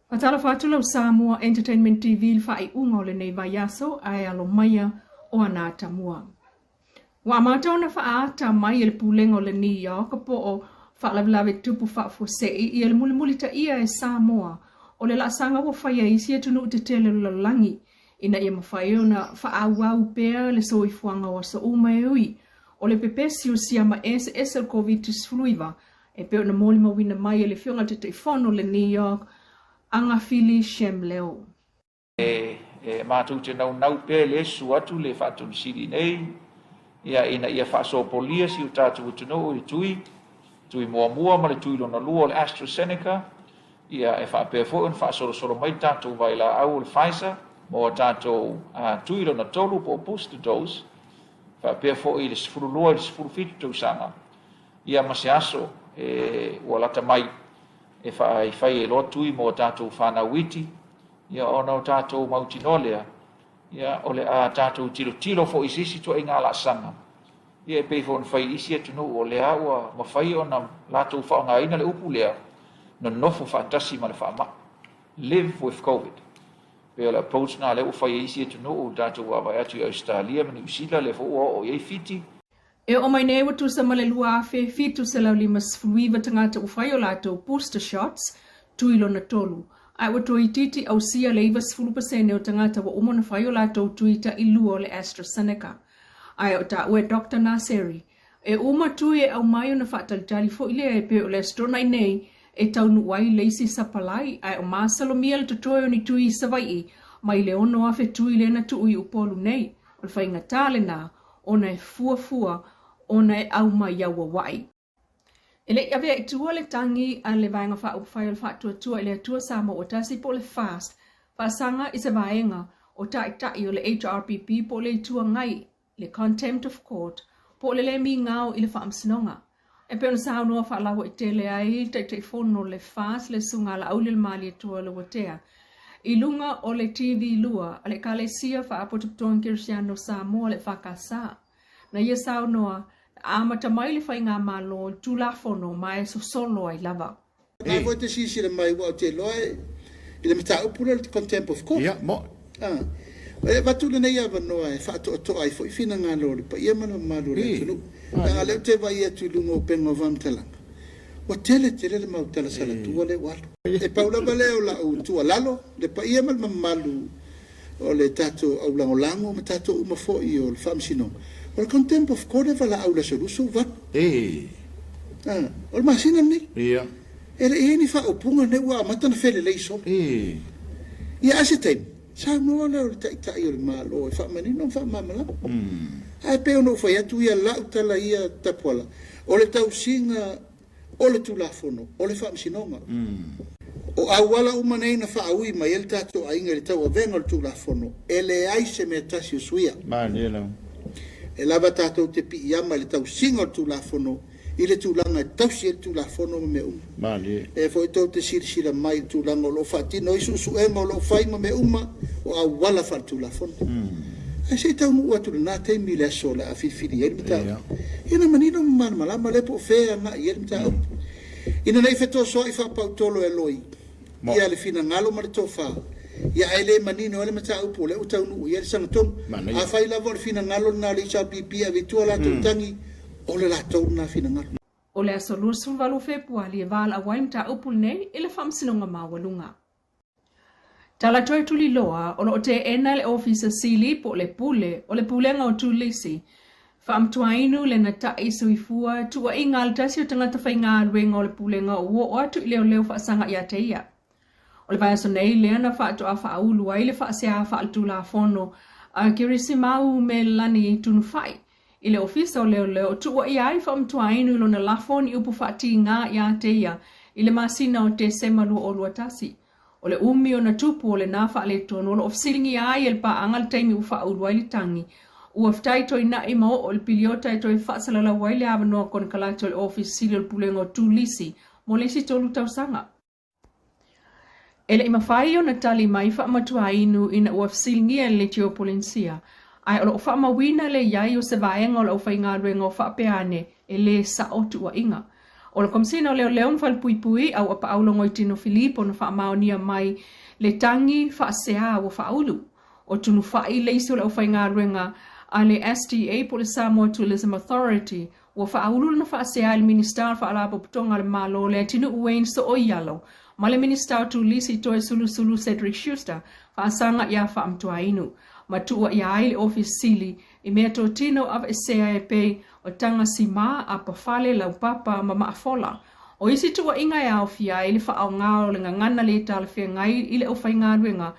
Faatalofa atu lau Samoa Entertainment TV i le faaiuga o lenei vaiaso ae alo maia o ana atamua. Ua amata ona faaata mai e le Pulega o le New York po o Faalavelave Tupu Faafuasei ia le mulimulitaia e Samoa o le laasaga ua faia e isi atunuu tetele o le lalolagi ina ia mafai ona faaauau pea le soifuaga o aso uma e ui o le pepesi o siama eseese o le Koviti-19 e pei ona molimauina mai e le Afioga i le Taitaifono o le New York, Agafili Shem Leo. E matou te naunau pea i le susu atu le Faatonisili nei, ia, ina ia faasopolia si o tatou atunuu i le tui, tui muamua ma le tui lona lua o le AstraZeneca, ia, e faapea foi ona faasolosolo mai le tatou vailaau o le Pfizer mo a tatou tui lona tolu po o booster dose, faapea foi i le 12 i le 17 tausaga, ia ma se aso e ua lata mai e fai ai loa tui mo a tatou fanau iti, ia ona o tatou mautinoa lea, ia o le a tatou tilotilo foi i se isi ituaiga laasaga, ia e pei foi ona fai i isi atunuu o lea ua mafai ona latou faaaogaina le upu lea, nonofo faatasi ma le faamai, live with Covid. Pei o le approach lena lea ua fai e isi atunuu, tatou vaavaai atu i Ausetalia ma Niu Sila, lea foi ua oo i ai Fiti. E oo mai nei ua tusa ma le 2,759 tagata ua fai o latou booster shots, tui lona tolu, ae ua toeitiiti ausia le 90% o tagata ua uma ona fai o latou tui tailua o le AstraZeneca. Ae o taua e Doctor Nasseri, e uma tui e aumai ona faatalitali foi lea e pei o le Aso Toonai nei e taunuu ai le isi sapalai ae o masalomia le totoe o ni tui i Savaii mai le 6,000 tui lea na tuu i Upolu nei. O le faigata lena ona e fuafua ona e aumai auauai. E le i avea i tua le tagi a le Vaega Faaupufai o le Faatuatua i le Atua Samoa Ua Tasi po o le FAST faasaga i se vaega o Taitai o le HRPP po o le Itu Agai, le Contempt of Court, po o le le migao i le Faamasinoga. E pei ona saunoa faalauaitele ai le Taitaifono o le FAST le Susuga Alauli Leuatea i luga o le TV 2 a le Ekalesia Faapotopotoga Kerisiano o Samoa le EFKS. Na ia saunoa, na amata mai le Faigamalo i le Tulafono ma e sosolo ai lava. Na foi te silasila mai aua ou te iloa i le mataupu lea o le contempt of court. Ia, mo. Ah, e avatu lenei avanoa e faatoatoa ai foi finagalo o le paia ma le mamalu o le atunuu. Leaga o lea ou te vaai atu i luga o upega o faamatalaga, ua tele tele le mau tala salatua lea ua alu. E pau lava lea o lau tuualalo, le paia ma le mamalu o le tatou au lagolago ma tatou uma foi o le Faamasinoga, o le Contempt of Court e valaau i le aso 28. Ah, o le masina lenei. Ia. E le i i ai ni faaupuga nei ua amata ona felelei solo. Ia, a se taimi, saunoa lea o le Taitai o le Malo e faamanino ma faamalamalama. Ae pei ona ou fai atu ia lau tala ia Tapuala, o le tausiga o le Tulafono o le Faamasinoga. O auala uma nei na faaui mai ai le tatou aiga i le tauavega o le Tulafono, e leai se mea tasi o suia. E lava tatou te piiama i le tausiga o le Tulafono i le tulaga e tausi ai le Tulafono ma mea uma. Lea foi tou te silasila mai i le tulaga o lo o faatino ai suesuega o lo o fai ma mea uma, o auala faaletulafono. Ae se i taunuu atu i lena taimi i le aso o le a filifili ai le mataupu, ia ona manino ma malamalama lea po o fea e agai i ai le mataupu. Ina ne i fetosoai faapautolo e loi ia le finagalo ma le tofa, ia ae le manino ai le mataupu o lea ua taunuu i ai le sagatonu. Afai lava o le finagalo lena o le HRPP e ave i tua latou tagi, o le latou lena finagalo. O le aso 28 o Fepuali e valaau ai le mataupu lenei i le Faamasinoga Maualuga. Tala toe tuliloa o lo o teena le Ofisa Sili po o le Pule o le Pulega o Turisi Faamatuainu le Natai Soifua Tuuaiga a le tasi o tagata faigaluega o le Pulega ua oo atu i leoleo faasaga ia te ia. O le vaiaso nei lea na faatoa faaulu ai le faasea faaletulafono a Kerisimau Melani Tunufai i le Ofisa o Leoleo o tuuaia ai Faamatuainu i lona lafo ni upu faatigā ia te ia i le masina o Tesema 2021. O le umi ona tupu o lena faaletonu o lo o fesiligia ai e le paaga le taimi ua faaulu ai le tagi ua fetaitoina'i ma oo i le piliota e toe faasalalau ai le avanoa konekarate o le Ofisa Sili o le Pulega o Turisi mo le isi tolu tausaga. E le i mafai ona tali mai Faamatuainu ina ua fesiligia e le Leitio Polenisia, ae o lo o faamauina le i ai o se vaega o le aufaigaluega o faapea ane e lē sa'o tuuaiga. O le Komesina o Leoleo ma Falepuipui, Auapaau Logoitino Filipo na faamaonia mai le tagi faasea ua faaulu. O Tunufai le isi o le aufaigaluega a le STA po o le Samoa Tourism Authority ua faaulu lana faasea i le Minisita o le Faalapotopotoga a le Malo Leatinuu Wayne Sooialo ma le Minisita o Turisi Toesulusulu Cedric Schuster faasaga ia Faamatuainu ma tuuaia ai le Ofisa Sili i meatotino aveesea e pei o taga simā, apafale, laupapa ma maafola. O isi tuuaiga e aofia ai le faaaoga o le gagana le talafeagai i le aufaigaluega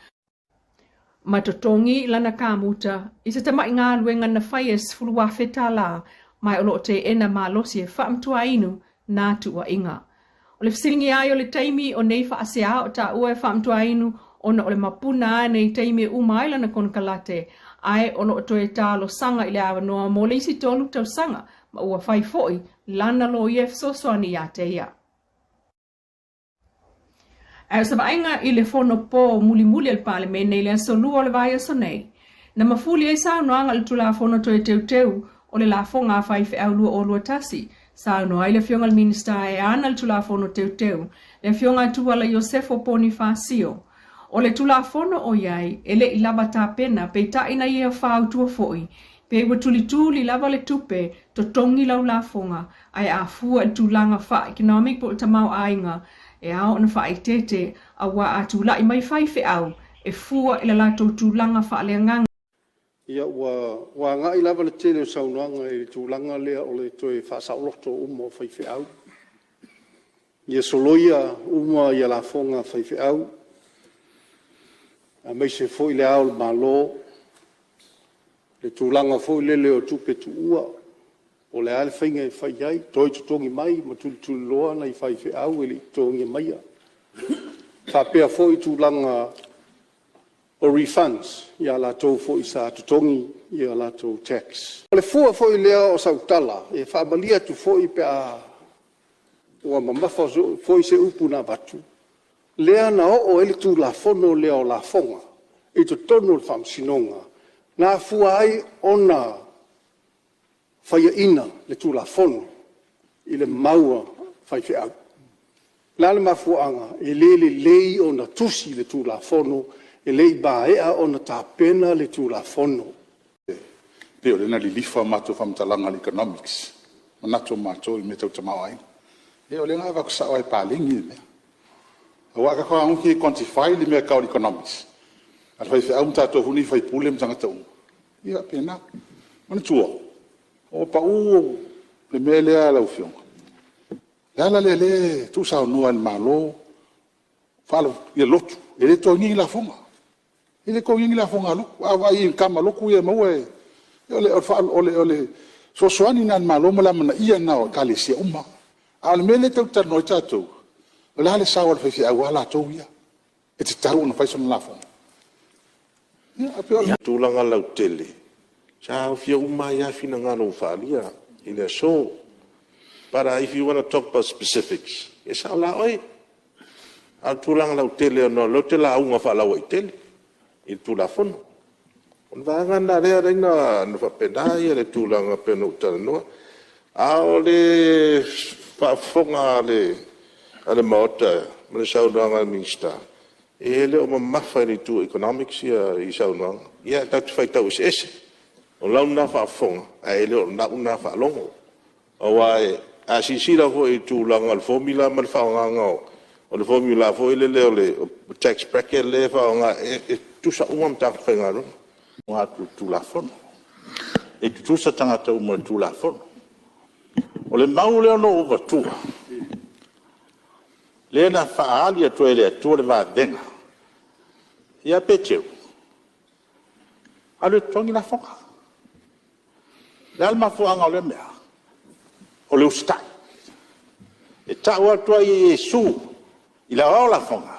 ma totogi lana kamuta i se tamai galuega na faia e $10,000 ma o lo o teena malosi e faamatuainu nā tuuaiga. O le fesiligia ai o le taimi o nei faasea o taua e faamatuainu ona o le mapuna ane i taimi e uma ai lana konekarate ae o lo o toe talosaga i le avanoa mo le isi 3 tausaga ma ua fai foi lana loia e fesoasoani ia te ia. Ae o se vaaiga i le fono pō mulimuli a le Palemene i le aso Lua o le vaiaso nei, na mafuli ai saunoaga i le Tulafono Toe Teuteu o le Lafoga a Faifeau 2021. Saunoa ai le Afioga i le Minisita e ana le Tulafono Teuteu, le Afioga a Tuala Iosefo Ponifasio. O le Tulafono o i ai, e le i lava tapena, peitai na ia fautua foi, pe ua tulituli lava le tupe totogi lau lafoga, ae a fua i le tulaga faa-economic po o le tamaoaiga, e ao ona faaeteete, aua a tulai mai faifeau, e fua i le latou tulaga faaleagaga. Ia ua agai lava le tele o saunoaga i le tulaga lea o le toe faasaoloto uma o faifeau. Ia soloia uma lafoga a faifeau, aemaise foi Le Ao o le Malo, le tulaga foi lele o tupe tuua, po o le a le faiga e fai ai, toe totogi mai ma tulituliloa nai faifeau e le i totogiina maia. E faapea foi tulaga o refunds ia latou foi sa totogi a latou tax. O le fua foi lea o sau tala, e faamalie atu foi pe a ua mamafa foi se upu na avatu, lea na oo ai le Tulafono lea o Lafoga i totonu o le Faamasinoga, na afua ai ona faiaina le Tulafono i le mau a faifeau. O le a le mafuaaga? E le lelei ona tusi le Tulafono, e le i maea ona tapena le Tulafono. E pei o lea na lilifa a matou faamatalaga i le economics, manatu o matou i mea tau tamaoaiga. Ia o lea na avatu sao lava e paleni le mea. Aua a tatou fetagofi e quantify le mea e tau o le economics a le faifeau ma tatou foi nei sui usufono ma tagata uma, ia e faapena. Manatua, ua pau le mea lea lau Afioga, le ala lea o lea e tuusaunoa e le Malo lotu, e le totogia ni lafoga. E le totogia ni lafoga a lotu. A vaai i income a lotu ia e maua, o le fesoasoani lena a le Malo ma le amanaia lena o Ekalesia uma lava. A o le mea lea tatou te talanoa ai tatou, o le a le sao a le faifeau lava latou ia e tatau ona fai sana lafoga? Ia, e pei o le tulaga lautele, sa aofia uma ai lava finagalo ua faaalia i le aso. But if you want to talk about specifics, e sao la oe. A o le tulaga lautele ona o lea ou te lauga faalauaitele i le Tulafono. O le vaega lena o lea e ala ai ona faapena le tulaga e pei ona ou talanoa. A o le faafofoga a le Maota i le saunoaga a le Minisita, e le o mamafa i le itu economics ia saunoaga. Ia tatou te faitau eseese. O lau lena faafofoga, ae le o lau lena faalogo. Aua a silasila foi i le tulaga o le formula ma le faaaogaina o le formula foi lele o le tax bracket lea e faaaoga, e tutusa uma ma tagata faigaluega. Atu i le Tulafono. E tutusa tagata uma i le Tulafono. O le mau lea na ou avatua, lea na faaali atu ai e le Atua le vavega ia Peteru, alu e totogi lafoga. O le a le mafuaaga o lea mea? O le usitai. E tau atu ai e Iesu i le aoao lafoga,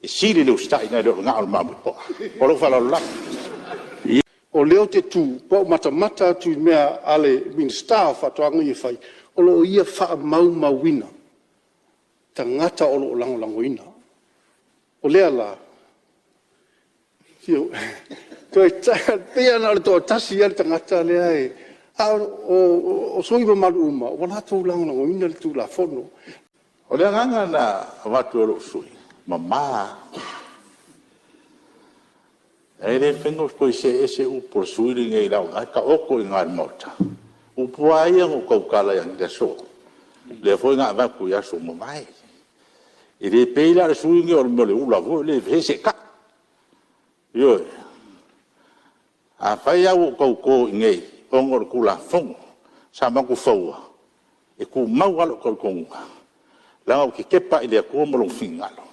e sili le usitai nai lo le gao o le mamoe poa. Ma lou faaaloalo lava. O lea ou te tu ma ou matamata atu i mea a le Minisita o Faatoaga ia e fai, o lo o ia faamaumauina tagata o lo o lagolagoina. O lea la, e pei lava na o le toatasi lava le tagata lea e… A o sui usufono mamalu uma, ua latou lagolagoina le Tulafono. O le agaga na avatu e lou sui usufono, e mama lava. E le mafai ona toe see ese upu a le sui usufono lenei leaga o lena e taoto i ina i le Maota upu lava ia na ou tautala i le aso, lea foi na avatu i aso ua mavae. E le pei la o le sui usufono lenei o le ula foi lea e seetai. Ioe. Afai lava ua ou tauto i inei ona o le Tulafono sa matou fauina, e tumau lava lou talitonuga, leaga ou te tepa lava i le Atua ma Lona finagalo.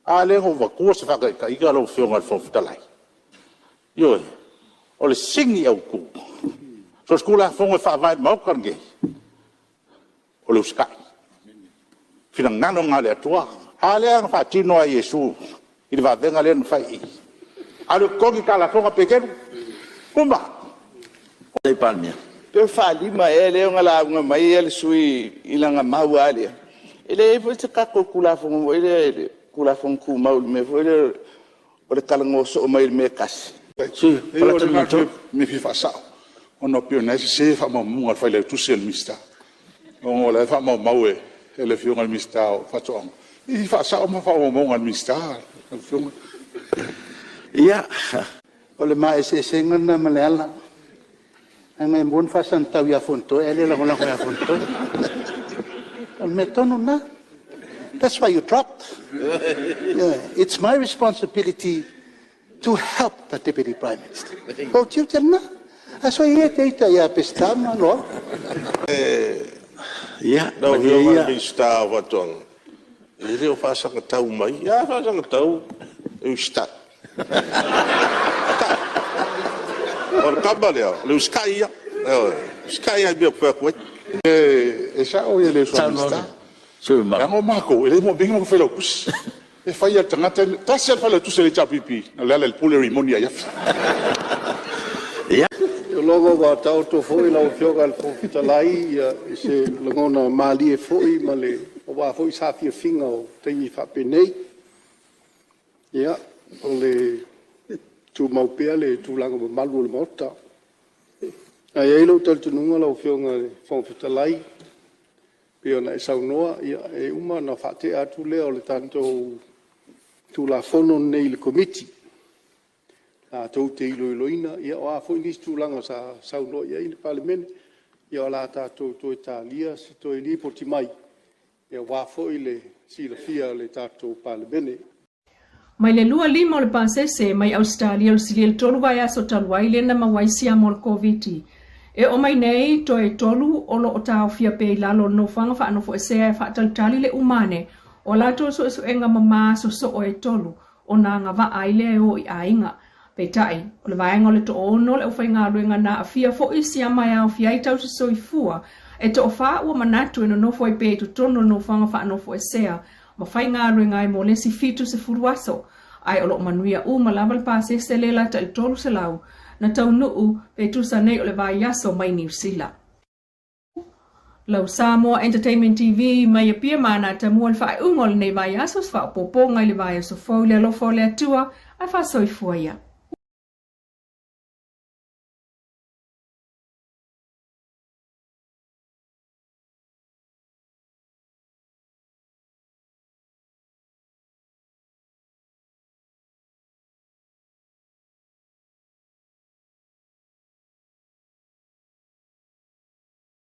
A lea na ou avatua se faataitaiga lau Afioga i le Fofoga Fetalai, ioe, o le sini autu, so o se Tulafono e faavae i le Maota lenei, o le usitai. O le finagalo lena o le Atua. A lea na faatino lava e Iesu i le vavega lea na fai i i, alu e totogi ta lafoga Peteru, uma. Pe faalima ea lea ona lauga mai le sui usufono i lana mau lava lea. E leai foi se tatou Tulafono foi lea i le Tulafono Tumau i le mea foi lea o le talanoa soo mai o le mea e tasi. O le mea e fia faasao, ona e pei o lena e sese faamaumauga a le Failautusi a le Minisita, ona o la e faamaumau e le Afioga i le Minisita o Faatoaga. Se i faasao faamaumauga a le Minisita lau Afioga. Ia, O le ma eseesega lena ma Leala, leaga e mua ona faasagatau ia Fonotoe ae le lagolago ia Fonotoe. O le mea tonu lena. That's why you dropped. It's my responsibility to help the Deputy Prime Minister. O lou tiute lena. Ae soia ia e te ita ia Peseta ma Loau. Ia, Lau malie Afioga i le ia. Minisita o Faatoaga, e le o faasagatau mai. A faasagatau, e usitai. O le tama lea, o le usitai ia. Ioe, e usitai lava i mea ou te fai atu ai. E sao le uso a Minisita, leaga o matou e le manaomia ni matou failautusi. E fai lava e le tagata ia. E tasi lava le failautusi a le HRPP, na o Lealailepule Rimoni Aiafi. Seiloga ua taoto foi lau Afioga i le Fofoga Fetalai se lagona malie foi aua foi saafiafiga o taimi faapenei. Ia, e tumau pea le tulaga mamalu o le Maota. Ae i ai lou talitonuga lau Afioga i le Fofoga Fetalai, pei ona e saunoa, e uma ona faatea atu lea o le tatou Tulafono lenei i le Komiti latou te iloiloina. Ia o a foi nisi tulaga sa saunoa i ai le Palemene, ia o le a tatou toe talia se toe lipoti mai aua foi le silafia e le tatou Palemene. Mai le 25 o le pasese mai Ausetalia o le silia i le tolu vaiaso talu ai lea na maua ai siama o le Koviti. E oo mai nei, toe tolu o lo o taofia pea i lalo o le nofoaga faanofoesea e faatalitali le uma ane o a latou suesuega mama sosoo e tolu ona agavaa ai lea e o i aiga. Peitai, o le vaega o le toaono o le aufaigaluega na aafia foi i siama e aofia ai tausisoifua e toafa ua manatu e nonofo ai pea i totonu o le nofoaga faanofoesea ma faigaluega ai mo le isi 70 aso, ae o lo o manuia uma lava le pasese le lata i le 300 na taunuu pe tusa nei o le vaiaso mai Niu Sila. Lau Samoa Entertainment TV mai Apia ma Anata mua le faaiuga o lenei vaiaso, se faaopoopoga i le vaiaso fou i le alofa o le Atua, ae faasoifua ia.